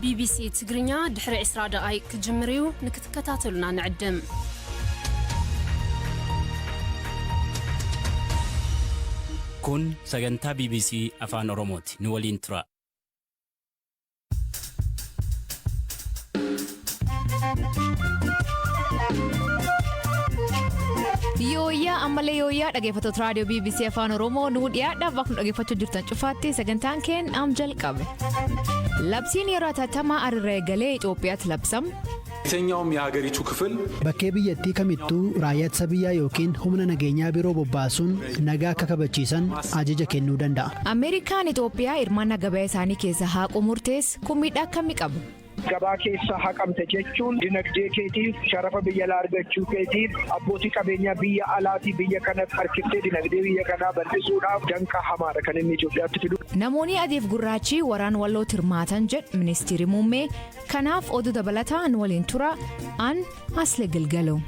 ቢቢሲ ትግርኛ ድሕሪ 20 ደቓይቅ ክጅምር እዩ። ንክትከታተሉና ንዕድም። Kun sagantaa BBC Afaan Oromooti. Nu waliin tura. Yooyyaa ammallee yooyyaa dhaggeeffattoota raadiyoo BBC Afaan Oromoo nuu dhiyaadhaaf bakka nu dhaggeeffachuu jirtan cufaatti sagantaan keen am jalqabe. Labsiin yeroo hatattamaa irra eegalee Itoophiyaatti labsame. የትኛውም የሀገሪቱ ክፍል Bakkee biyyattii kamittuu raayyaa ittisa biyyaa yookiin humna nageenyaa biroo bobbaasuun nagaa akka kabachiisan ajaja kennuu danda'a. Ameerikaan Itoophiyaa hirmaannaa gabaa isaanii keessa haquu murteesse kun miidhaa akkamii qaba? Gabaa keessaa haqamte jechuun dinagdee keetiif, sharafa biyya alaa argachuu keetiif, abbootii qabeenyaa biyya alaatii biyya kanatti harkiftee dinagdee biyya kanaa bal'isuudhaaf danqaa hamaadha kan inni Itoophiyaatti fidu. Namoonni adiif gurraachi waraan wallootti hirmaatan jedhu ministeerri muummee kanaaf oduu dabalataa nu waliin tura an Asle Gilgaloo.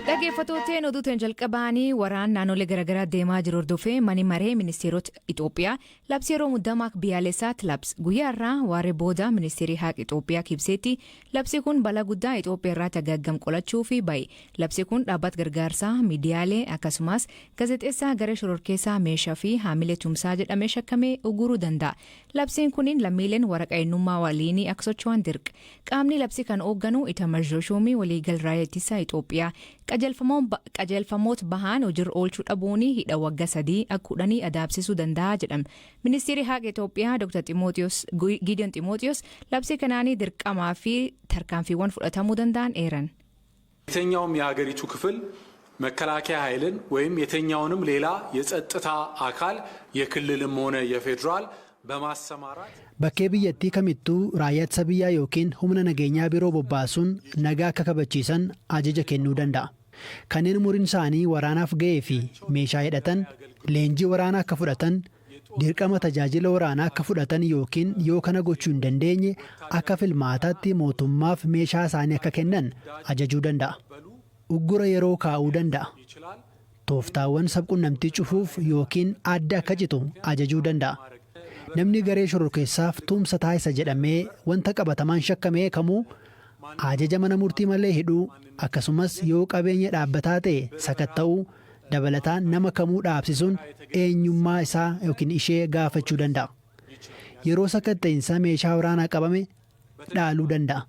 Dhaggeeffattooteen oduuteen jalqabaanii waraan naannolee garaagaraa deemaa jiru hordofee manni maree ministeerota Itoophiyaa labsii yeroo muddamaa biyyaalessaatti labse. Guyyaa irraa waaree booda ministeerri haqa Itoophiyaa ibsetti labsi kun balaa guddaa Itoophiyaa irratti hagaggam qolachuu fi bahe. Labsi kun dhaabbata gargaarsaa miidiyaalee akkasumas gaazexeessaa garee shororkeessaa meeshaa fi haamilee tumsaa jedhamee shakkamee uguruu danda'a. Labsiin kunin lammiileen waraqaa eenyummaa waliinii akka socho'an dirqa. Qaamni labsii kan hoogganu Itaamaazhoor Shuumii waliigal raayyaa ittisaa Itoophiyaa. Qajeelfamoota bahan hojiirra oolchuu dhabuun hidha waggaa 3 akka 10 adaabsisuu danda'a jedhama. Ministeerri haqa Itoophiyaa Dr. Gideon Ximootiyoos labsii kanaanii dirqamaa fi tarkaanfiiwwan fudhatamuu danda'an eeran. የትኛውም የሀገሪቱ ክፍል መከላከያ ኃይልን ወይም የትኛውንም ሌላ የጸጥታ አካል የክልልም ሆነ የፌዴራል በማሰማራት Bakkee biyyattii kamittuu raayyaa ittisa biyyaa yookiin humna nageenyaa biroo bobbaasuun nagaa akka kabachiisan ajaja kennuu danda'a. Kanneen umuriin isaanii waraanaaf ga'ee fi meeshaa hidhatan leenjii waraanaa akka fudhatan, dirqama tajaajila waraanaa akka fudhatan yookiin yoo kana gochuu hin dandeenye akka filmaataatti mootummaaf meeshaa isaanii akka kennan ajajuu danda'a. Uggura yeroo kaa'uu danda'a. Tooftaawwan sabquunnamtii cufuuf yookiin adda akka citu ajajuu danda'a. Namni garee shororkeessaaf tumsa taasisa jedhamee wanta qabatamaan shakkamee kamuu ajaja mana murtii malee hidhuu, akkasumas yoo qabeenya dhaabbataa ta'e sakatta'uu dabalataan nama kamuu dhaabsisuun eenyummaa isaa yookiin ishee gaafachuu danda'a. Yeroo sakatta'insa meeshaa waraanaa qabame dhaaluu danda'a.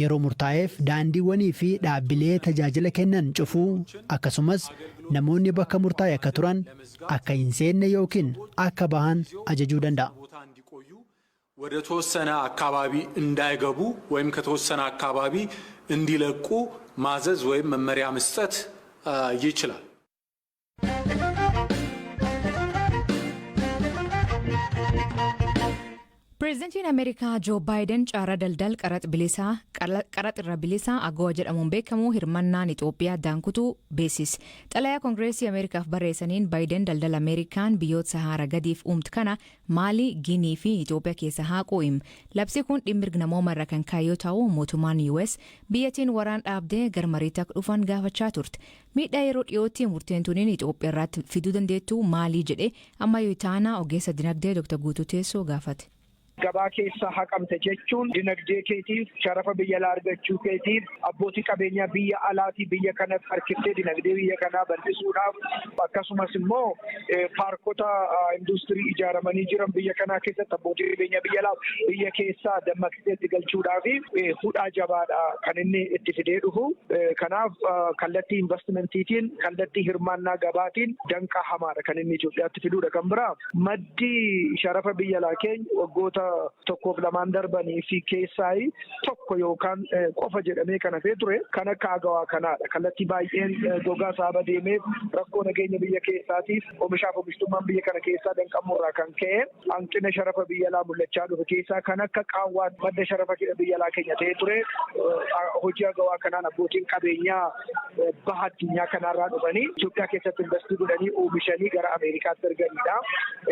Yeroo murtaa'eef daandiiwwanii fi dhaabbilee tajaajila kennan cufuu, akkasumas namoonni bakka murtaa'e akka turan, akka hin seenne yookiin akka bahan ajajuu danda'a. ቦታ እንዲቆዩ ወደ ተወሰነ አካባቢ እንዳይገቡ ወይም ከተወሰነ አካባቢ እንዲለቁ ማዘዝ ወይም መመሪያ መስጠት ይችላል። Pireezidantiin Ameerikaa Joo Baayiden caarraa daldala qaraxa irra bilisaa AGOA jedhamuun beekamu hirmannaan Itoophiyaa daankutuu beeksise. Xalayaa Koongireesii Ameerikaaf barreessaniin Baayiden daldala Ameerikaan biyyoota Sahaara gadiif uumtu kana Maalii, Giinii fi Itoophiyaa keessa haquu hima. Labsi kun dhimma mirga namooma irra kan ka'e yoo ta'u, mootummaan US biyyattiin waraan dhaabdee gara mariitti akka dhufan gaafachaa turte. Miidhaa yeroo dhiyootti murteen tuniin Itoophiyaa irratti fiduu dandeettu maalii jedhee ammayyuu taanaa ogeessa dinagdee Dr. Guutuu Teessoo gaafate. Gabaa keessaa haqamte jechuun dinagdee keetiif, sharafa biyya alaa argachuu keetiif, abbootii qabeenyaa biyya alaatii biyya kanatti harkiftee dinagdee biyya kanaa bal'isuudhaaf, akkasumas immoo paarkota industirii ijaaramanii jiran biyya kanaa keessatti abbootii qabeenyaa biyya alaa biyya keessaa dammaqsitee itti galchuudhaaf hudhaa jabaadha kan inni itti fidee dhufu. Kanaaf kallattii investimentiitiin, kallattii hirmaannaa gabaatiin danqaa hamaadha kan inni Itoophiyaatti fiduudha. Kan biraa, maddi sharafa biyya alaa keenya waggoota 1f 2n darbanii fi keessaa tokko yookaan qofa jedhamee kan hafee ture kan akka AGOA kanaadha. Kallattii baay'een gogaa saaba deemeef rakkoo nageenya biyya keessaatiif oomishaaf oomishtummaan biyya kana keessaa danqamurraa kan ka'e hanqina sharafa biyya alaa mul'achaa dhufe keessaa kan akka qaawwaan madda sharafa biyya alaa keenya ta'ee ture hojii AGOA kanaan abbootiin qabeenyaa Baha addunyaa kanarraa dhufanii Itoophiyaa keessatti invest godhanii oomishanii gara Ameerikaatti erganidha.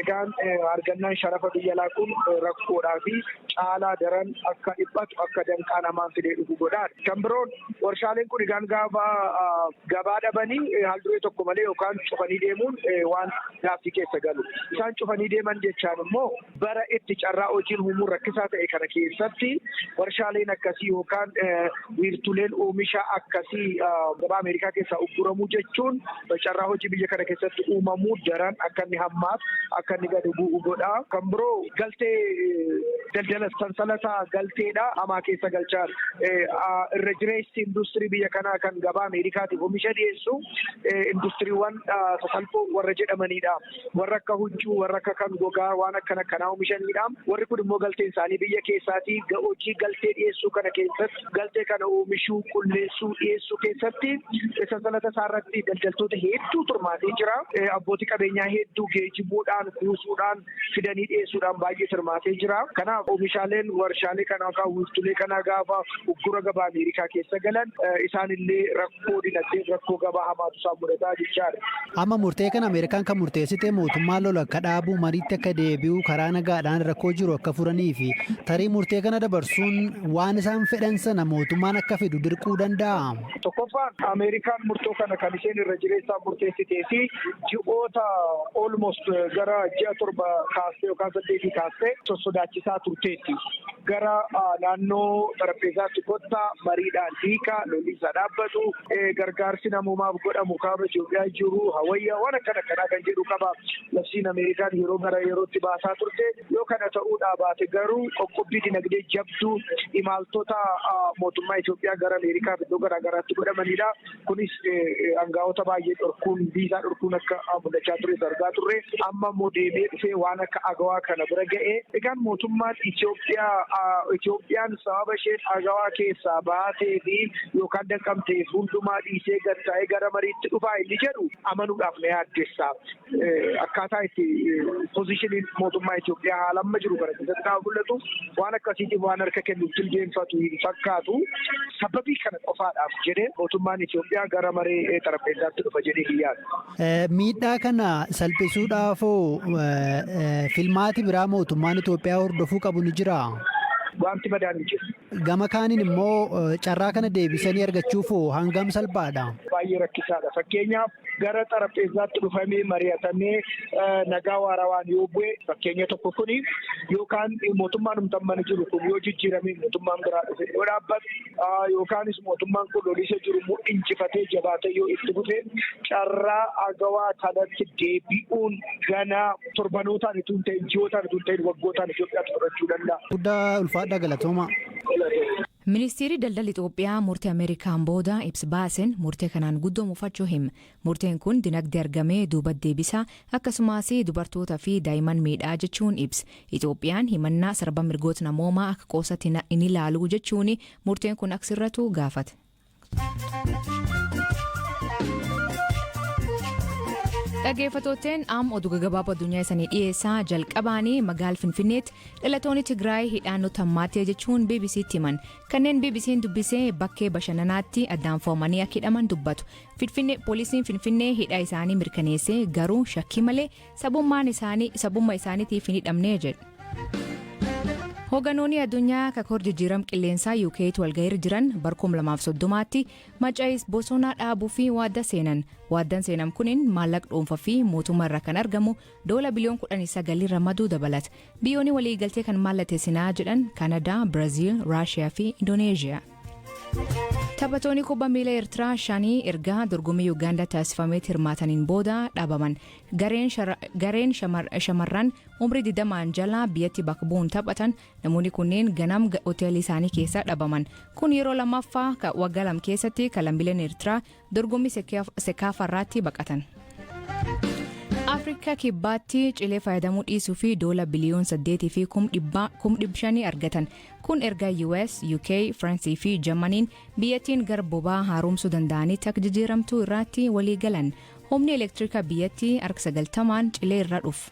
Egaan argannaan sharafa biyya alaa kun rakkoodhaa fi caalaa daran akka dhiphatu, akka danqaa namaan fidee dhufu godhaan. Kan biroon, warshaaleen kun egaan gaafa gabaa dhabanii haal duree tokko malee yookaan cufanii deemuun waan gaaffii keessa galu. Isaan cufanii deeman jechaan immoo, bara itti carraa hojiin uumuun rakkisaa ta'e kana keessatti warshaaleen akkasii yookaan wiirtuleen oomisha akkasii gabaa Ameerikaa keessaa ugguramuu jechuun carraa hojii biyya kana keessatti uumamuu daran akka inni hammaatu, akka inni gadi bu'u godha. Kan biroo, galtee daldala sansalata galteedha hamaa keessa galchaa. Irra jireessi industirii biyya kanaa kan gabaa Ameerikaatiif oomisha dhiyeessu industiriiwwan sasalphoo warra jedhamanidha. Warra akka huccuu, warra akka kan gogaa, waan akkana akkanaa oomishanidha. Warri kun immoo galteen isaanii biyya keessaatii. Hojii galtee dhiyeessuu kana keessatti, galtee kana oomishuu, qulleessuu, dhiyeessuu keessatti sansalata isaarratti daldaltoota hedduu turmaatee jira. Abbootii qabeenyaa hedduu geejibuudhaan, kuusuudhaan, fidanii dhiyeessuudhaan baay'ee turmaatee jira. Kanaaf oomishaaleen warshaalee kanaa yookaan wiirtulee kanaa gaafa uggura gabaa Ameerikaa keessa galan, isaanillee rakkoo dinagdee, rakkoo gabaa hamaatu isaan mudataa jechaadha. Amma murtee kana Ameerikaan kan murteessite mootummaan lola akka dhaabu, mariitti akka deebi'u, karaa nagaadhaan rakkoo jiru akka furanii fi tarii murtee kana dabarsuun waan isaan fedhan sana mootummaan akka fidu dirquu danda'a. Tokkoffaan, Ameerikaan murtoo kana kan isheen irra jireessaan murteessitee fi ji'oota almost gara ji'a 7 kaastee yookaan 8 kaastee sossodaachisaa turteetti. Gara naannoo xarapheezaatti kottaa, mariidhaan hiikaa, lolli isaa dhaabbatu, gargaarsi namoomaaf godhamu kaaba Itoophiyaa jiru hawayyaa, waan akkana akkanaa kan jedhu qaba. Labsiin Ameerikaan yeroo gara yerootti baasaa turte, yoo kana ta'uudhaa baate garuu qoqqobbii dinagdee jabduu imaaltota mootummaa Itoophiyaa gara Ameerikaa iddoo garaa garaatti godhamanidha. Kunis aangaa'ota baay'ee dhorkuun, viizaa dhorkuun akka mul'achaa ture argaa turre. Amma immoo deebi'ee dhufee waan akka AGOA kana bira ga'e. Egaan mootummaan Itoophiyaa, Itoophiyaan sababa isheen AGOA keessaa baatee fi yookaan danqamteef hundumaa dhiisee gad taa'ee gara mariitti dhufaa inni jedhu amanuudhaaf na yaaddessa. Akkaataa itti positioniin mootummaa Itoophiyaa haala amma jiru kana keessatti gaafa mul'atu, waan akkasiitiif waan harka kennuuf jilbeenfatu hin fakkaatu. Sababii kana qofaadhaaf jedhee mootummaan Itoophiyaa gara maree xarapheezaatti dhufa jedhee hin yaadu. Miidhaa kana salphisuudhaafoo filmaati biraa mootummaan Itoophiyaa hordofuu qabu ni jiraa? Wanti badaan hin jiru. Gama kaaniin immoo, carraa kana deebisanii argachuuf hangam salphaadha? Baay'ee rakkisaadha. Fakkeenyaaf, gara xarapheezaatti dhufamee mari'atamee nagaa waarawaan yoo bu'e, fakkeenya tokko kuni, yookaan mootummaan humtamman jiru kun yoo jijjiirame, mootummaan biraa dhufe yoo dhaabbate, yookaanis mootummaan kun lolisa jiru immoo injifatee jabaatee yoo itti fufe, carraa AGOA kanatti deebi'uun ganaa torbanootaan itoo hin ta'in, ji'ootaan itoo hin ta'in, waggootaan Itoophiyaatti fudhachuu danda'a. Guddaa ulfaadhaa, galatooma. Ministeerri daldala Itoophiyaa murtee Ameerikaan booda ibsa baaseen murtee kanaan guddoo mufachuu hima. Murteen kun dinagdee argamee duuba deebisa, akkasumas dubartootaa fi daa'imman miidhaa jechuun ibsa. Itoophiyaan himannaa sarba mirgoota namoomaa akka qoosatti hin ilaalu jechuun murteen kun akka sirratu gaafate. Dhaggeeffattootteen, am oduu gaggabaaboo addunyaa isanii dhiyeessaa. Jalqabaanii, magaala Finfinneetti dhalatoonni Tigraay hidhaan nutti hammaattee jechuun BBCtti himan. Kanneen BBC'n dubbisee bakkee bashannanaatti addaan fo'amanii akka hidhaman dubbatu. Finfinnee, poolisiin Finfinnee hidha isaanii mirkaneessee, garuu shakkii malee sabummaan isaanii sabummaa isaaniitiif hin hidhamne jedhu. Hoogganoonni addunyaa kakoor jijjiiram qilleensaa UK'tti walgahiirra jiran bara 2030tti macaayis bosonaa dhaabuu fi waadda seenan. Waaddaan seenan kunin maallaqa dhuunfaa fi mootummaa irraa kan argamu doola biliyoon 19 ramaduu dabalata. Biyyoonni waliigaltee kan mallatteessinaa jedhan Kanadaa, Biraazil, Raashiyaa fi Indoneeziyaa. Taphattoonni kubbaa miilaa Eertiraa shanii ergaa dorgommii Yuugaandaa taasifametti hirmaataniin booda dhabaman. Gareen shamarran umrii 20 jalaa biyyatti bakka bu'uun taphatan, namoonni kunneen ganam hoteelii isaanii keessaa dhabaman. Kun yeroo lammaffaa waggaa 2 keessatti kan lammiileen Eertiraa dorgommii Sekaafarraatti baqatan. Afrikaa Kibbaatti cilee fayyadamuu dhiisuu fi doola biliyoon 8 fi 500,000 argatan. Kun erga US, UK, Firansii fi Jarmaniin biyyattiin gara boba'aa haaromsuu danda'anitti akka jijjiiramtuu irratti walii galan. Humni elektirikaa biyyattii harka 90n cilee irra dhufu.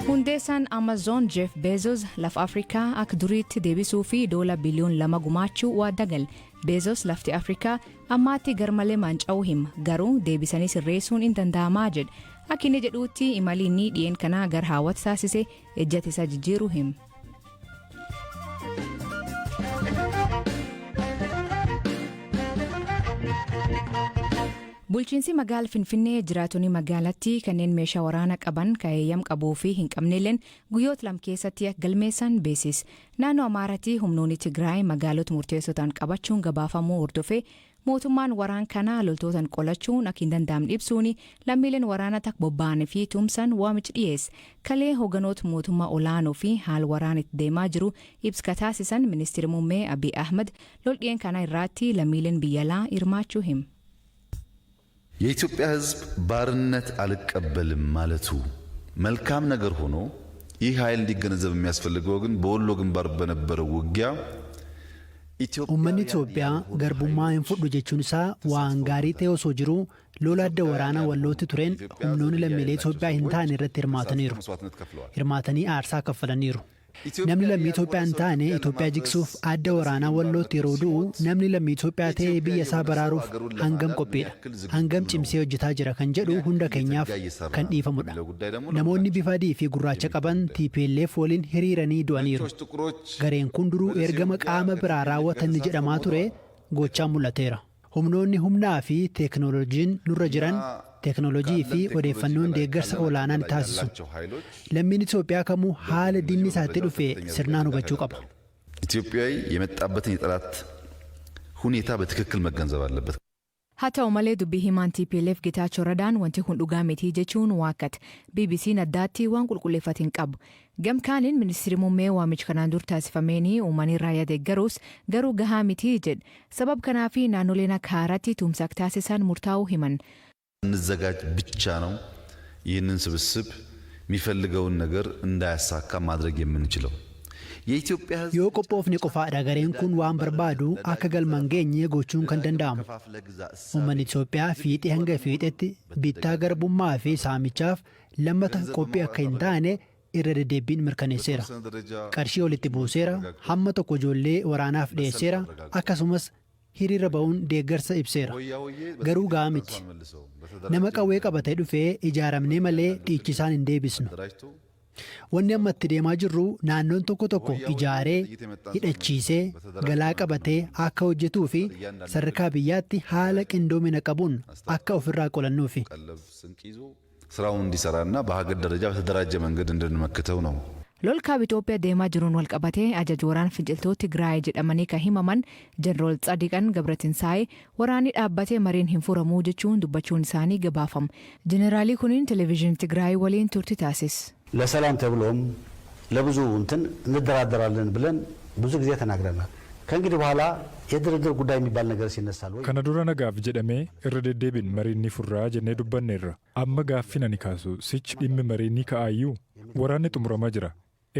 Hundeessaan Amazon Jeff Bezos lafa Afrikaa akka duriitti deebisuu fi doola biliyoon 2 gumaachuu waada gale. Beezos lafti Afrikaa ammaatti garmalee manca'uu hima, garuu deebisanii sirreessuun hin danda'amaa jedha. Akka inni jedhuutti imalli inni dhiyeen kanaa gara hawwaatti taasise ejjata isaa jijjiiruu hima. Bulchiinsi magaala Finfinnee jiraatonni magaalattii kanneen meeshaa waraanaa qaban kan eeyyam qabuu fi hin qabnelleen guyyoota 2 keessatti akka galmeessan beeksise. Naannoo Amaaraatti humnoonni Tigraay magaalota murteessoo ta'an qabachuun gabaafamuu hordofee mootummaan waraan kana loltootaan qolachuun akka hin danda'amne ibsuun lammiileen waraanatti akka bobba'anii fi tumsan waamicha dhiyeesse. Kalee hoogganoota mootummaa olaanoo fi haala waraan itti deemaa jiru ibsa taasisan Ministeerri Muummee Abiy Ahmed lol dhiyeen kana irratti lammiileen biyya alaa hirmaachuu hima. የኢትዮጵያ ሕዝብ ባርነት አልቀበልም ማለቱ መልካም ነገር ሆኖ ይህ ኃይል እንዲገነዘብ የሚያስፈልገው ግን በወሎ ግንባር በነበረው ውጊያ Uummanni Itoophiyaa garbummaa hin fudhu jechuun isaa waan gaarii ta'e osoo jiruu, lola adda waraanaa Wallootti tureen humnoonni lammiilee Itoophiyaa hin taane irratti hirmaataniiru. Hirmaatanii aarsaa kaffalaniiru. Namni lammii Itoophiyaa hin taane Itoophiyaa jigsuuf adda waraanaa Wallootti yeroo du'u, namni lammii Itoophiyaa ta'e biyya isaa baraaruuf hangam qophiidha? Hangam cimsee hojjetaa jira kan jedhu hunda keenyaaf kan dhiifamudha. Namoonni bifa adii fi gurraacha qaban TPLF waliin hiriiranii du'aniiru. Gareen kun duruu ergama qaama biraa raawwatan jedhamaa ture gochaan mul'ateera. Humnoonni humnaa fi teeknooloojiin nurra jiran teeknooloojii fi odeeffannoon deeggarsa olaanaa ni taasisu. Lammiin Itoophiyaa kamuu haala diinni isaatti dhufe sirnaan hubachuu qaba. ኢትዮጵያዊ የመጣበትን የጠላት ሁኔታ በትክክል መገንዘብ አለበት። Haa ta'u malee, dubbii himaan TPLF Getaachoo Radaan wanti kun dhugaa mitii jechuun waakkate. BBC'n addaatti waan qulqulleeffate hin qabu. Gamkaaniin ministeerri muummee waamicha kanaan dur taasifameen uummanni raayyaa deeggaruus garuu gahaa mitii jedhe. Sabab kanaaf naannoleen akka haaraatti tumsa akka taasisan murtaa'uu himan. እንዘጋጅ ብቻ ነው ይህንን ስብስብ የሚፈልገውን ነገር እንዳያሳካ ማድረግ የምንችለው። የኢትዮጵያ ሕዝብ Yoo qophoofne qofaadha gareen kun waan barbaadu akka galma hin geenye gochuun kan danda'amu. Uummanni Itoophiyaa fiixee hanga fiixetti bittaa garbummaa fi saamichaaf lammata qophii akka hin taane irra deddeebiin mirkaneesseera. Qarshii walitti buuseera, hamma tokko ijoollee waraanaaf dhiyeesseera, akkasumas hiriira ba'uun deeggarsa ibseera. Garuu gahaa miti. Nama qawwee qabatee dhufee ijaaramnee malee dhiichisaan hin deebisnu. Wanni amma itti deemaa jirru naannoon tokko tokko ijaaree, hidhachiisee, galaa qabatee akka hojjetuu fi sadarkaa biyyaatti haala qindoomina qabuun akka ofirraa qolannuufi. ስራውን እንዲሰራና በሀገር ደረጃ በተደራጀ መንገድ እንድንመክተው ነው። Lol kaaba Itoophiyaa deemaa jiruun wal qabatee ajaja waraana finciltoota Tigraay jedhamanii kan himaman Jeneraal Tsadiqan Gabratinsaa'ee waraanni dhaabbatee mariin hin furamuu jechuun dubbachuun isaanii gabaafama. Jeneraalii kuniin televezyiinii Tigraay waliin turtii taasise. ለሰላም ተብሎም ለብዙ እንትን እንደራደራለን ብለን ብዙ ጊዜ ተናግረናል። ከእንግዲህ በኋላ የድርድር ጉዳይ የሚባል ነገር ሲነሳል ወይ Kana dura nagaaf jedhamee irra deddeebiin mariin ni furraa jennee dubbanneerra. Amma gaaffiin ani kaasu sichi dhimmi marii ni ka'aayyuu? Waraanni xumuramaa jira.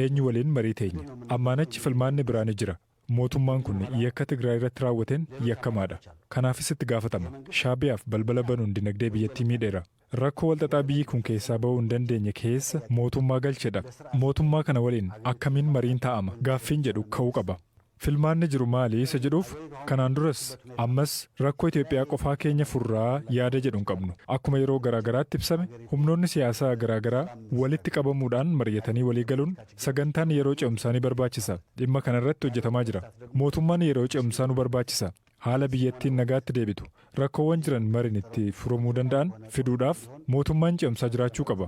Eenyu waliin marii teenya? Ammaan achi filmaanni biraa ni jira. Mootummaan kun yakka Tigraay irratti raawwateen yakkamaadha. Kanaafis itti gaafatama. Shaabiyaaf balbala banuun dinagdee biyyattii miidheera. Rakkoo walxaxaa biyyi kun keessaa ba'uu hin dandeenye keessa mootummaa galchedha. Mootummaa kana waliin akkamiin mariin taa'ama? Gaaffiin jedhu ka'uu qaba. Filmaanni jiru maali isa jedhuuf, kanaan duras ammas rakkoo Itoophiyaa qofaa keenya furraa yaada jedhu hin qabnu. Akkuma yeroo garaagaraatti ibsame, humnoonni siyaasaa garaagaraa walitti qabamuudhaan mari'atanii walii galuun sagantaan yeroo ce'umsaa ni barbaachisa. Dhimma kanarratti hojjetamaa jira. Mootummaan yeroo ce'umsaa nu barbaachisa. Haala biyyattiin nagaatti deebitu, rakkoowwan jiran mariin itti furamuu danda'an fiduudhaaf mootummaan ce'umsaa jiraachuu qaba.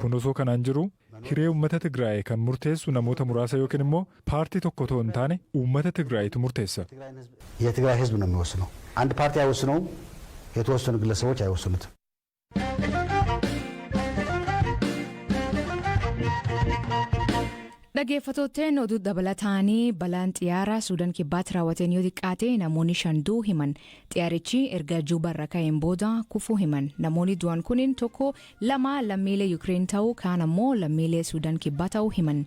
Kun osoo kanaan jiru, hiree uummata Tigraay kan murteessu namoota muraasa yookiin immoo paartii tokko otoo hin taane uummata Tigraayitu murteessa. የትግራይ ህዝብ ነው የሚወስነው። አንድ ፓርቲ አይወስነውም። የተወሰኑ ግለሰቦች አይወስኑትም። Dhaggeeffattootni, oduu dabalataanii balaan xiyyaaraa Suudaan Kibbaatti raawwateen yoo xiqqaate namoonni 5 du'uu himan. Xiyyaarichi erga Juubarra ka'een booda kufuu himan. Namoonni du'an kunin tokko lama lammiilee Yukireen ta'uu, kaan ammoo lammiilee Suudaan Kibbaa ta'uu himan.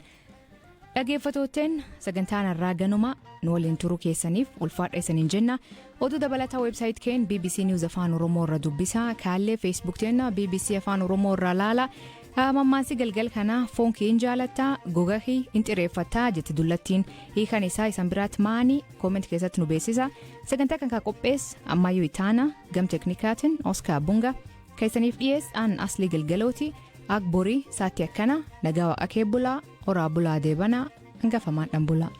Dhaggeeffattootni, sagantaan har'aa ganuma. Nu waliin turuu keessaniif ulfaadha isaniin jenna. Oduu dabalataa website keen BBC News Afaan Oromoo irra dubbisaa. Kaallee Facebook teenna BBC Afaan Oromoo irra laala. Mammaansi galgal kanaa foon kee hin jaalattaa, goga kee hin xireeffattaa jette dullattiin. Hiikan isaa isan biraatti maani? Comment keessatti nu beeksisa. Sagantaa kan kaa qopheesse Ammayyuu Itaana, gam teknikaatiin Oskaar Bunga, keessaniif dhiyeesse aan Aslii Galgalooti. Ak borii saatti akkana nagaa waaqa kee bulaa, horaa bulaa, deebanaa hangafamaan dhan bulaa.